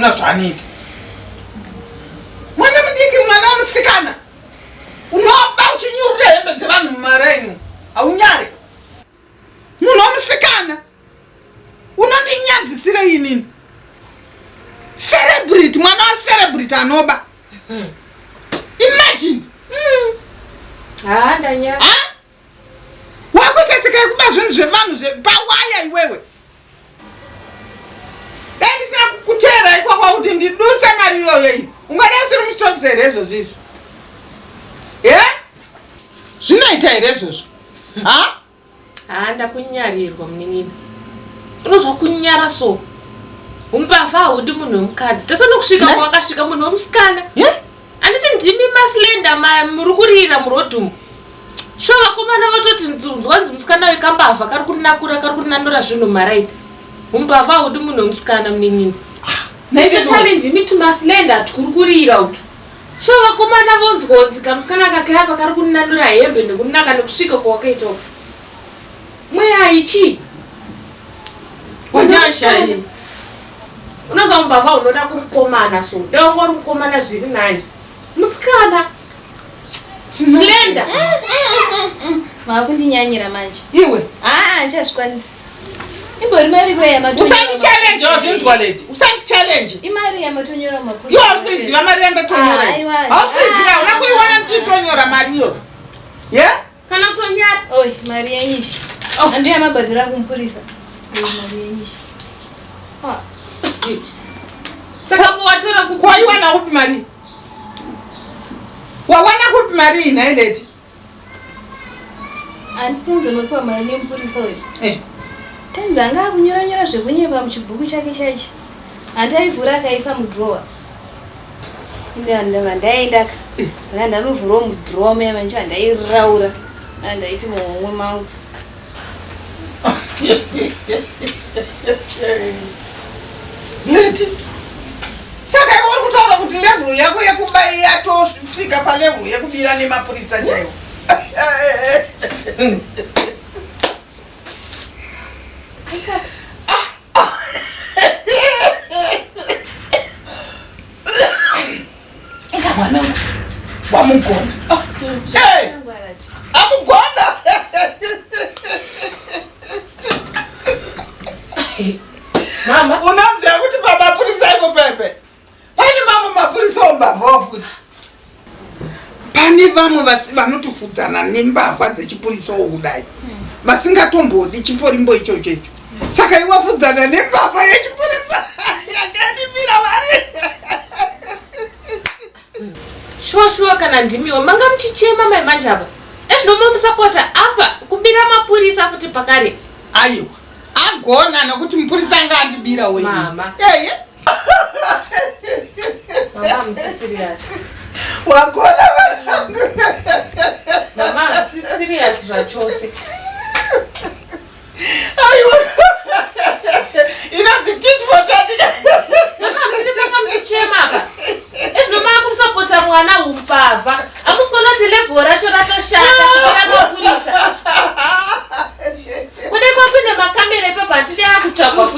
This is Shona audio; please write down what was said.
Muna zvaanoita. Mwana mudiki, mwana wemusikana. Unoba uchinyurura hembe dzevanhu mumaraini. Haunyare. Munhu wemusikana. Unondinyadzisira inini. Celebrity, mwana wa celebrity anoba. Imagine. Ha, ndanyara. Ha? Wakuita tsika yekuba zvinhu zvevanhu zvepawaya iwewe. Dai ndisina kukuteera ikoko kuti ndiduse mari iyoyo iyi. Ungadai usiri muchitokisi here izvozvo izvi? He? Zvinoita here izvozvo? Ha? Haa ndakunyarirwa munin'ina. Unozwa kunyara so. Umbavha haudi munhu wemukadzi. Tasanokusvika kwakasvika munhu wemusikana. Yeah? Anditi ndimi maslender ma muri kurira muroad umu. Sho vakomana vototi nzwanzi musikana uyu kambavha kari kunakura kari kunanura zvinhu maraini. Umbavha haudi munhu wemusikana munin'ina. Especially ndimi tumaslender twuri kurira utu. Sho vakomana vonzwonzi kamusikana kake apa kari kunanura hembe nekunaka nekusvika kwawakaita uku. Mweya ichi. Wanyasha iyi. Unozwa mbavha unoda kumukomana so. Dai wanga uri mukomana zviri nani. Musikana. Slender. Maakundinyanyira manje. Iwe. Haa, handichazvikwanisi. Imbori mari ko yamatonyora. Usandichallenge wazvinzwa lady. Usandichallenge. Imari yamatonyora mapurisa. Iwe hausi kuiziva mari yandatonyora. Aiwa. Hausi kuiziva, hauna kuiona ndichitonyora mari iyo. Yeah? Kana kutonyara. Oi, mari yenyishi. Oh. Handiyo yamabhadhara kumupurisa. Oi, mari yenyishi. Ah. Saka watora ku Kwaiwana kupi mari? Wawana kupi mari iyi nhai lady? Handitenze mapiwa mari nemupurisa uyu. Eh. Tenzi anga akunyora nyora zvekunyepa muchibhuku chake chaichi. Hanti aivhura akaisa mudrowa. Inde ndava ndaendaka. Ndanga ndanovhurawo mudrowa muya manje handairaura. Handaiti muhomwe mangu. Lady. Saka iwe uri kutaura kuti level yako yekuba yatosvika palevel yekubira nemapurisa chaiwo. Inga mwana wamugona. Hey! Amugona. Mama. Unoziva kuti pamapurisa ipo pepe pane mamwe mapurisa ombavhawo futi. Pane vamwe vanotofudzana nembavha dzechipurisawo kudai vasingatombodi chiforimbo ichocho icho. Saka iwe wafudzana nembavha yechipurisa yakadimira vari. Shuwa shuwa kana ndimiwo manga muchichema mai manje apa. Ezvino momusapota apa kubira mapurisa futi pakare. Aiwa agona nokuti mupurisa anga andibira wewe. Mama. Eye. Mama hamusi serious. Wagona vanangu. Mama hamusi serious zvachose. Aiwa. Inonzi tit for tat. Mama hamusiri panga muchichema apa. Ezvino maakusapota mwana umbavha. Hamusi kuona kuti level racho ratoshata kubira mapurisa. Kudai kwakuita makamera ipapo hatidi akutsvakwa.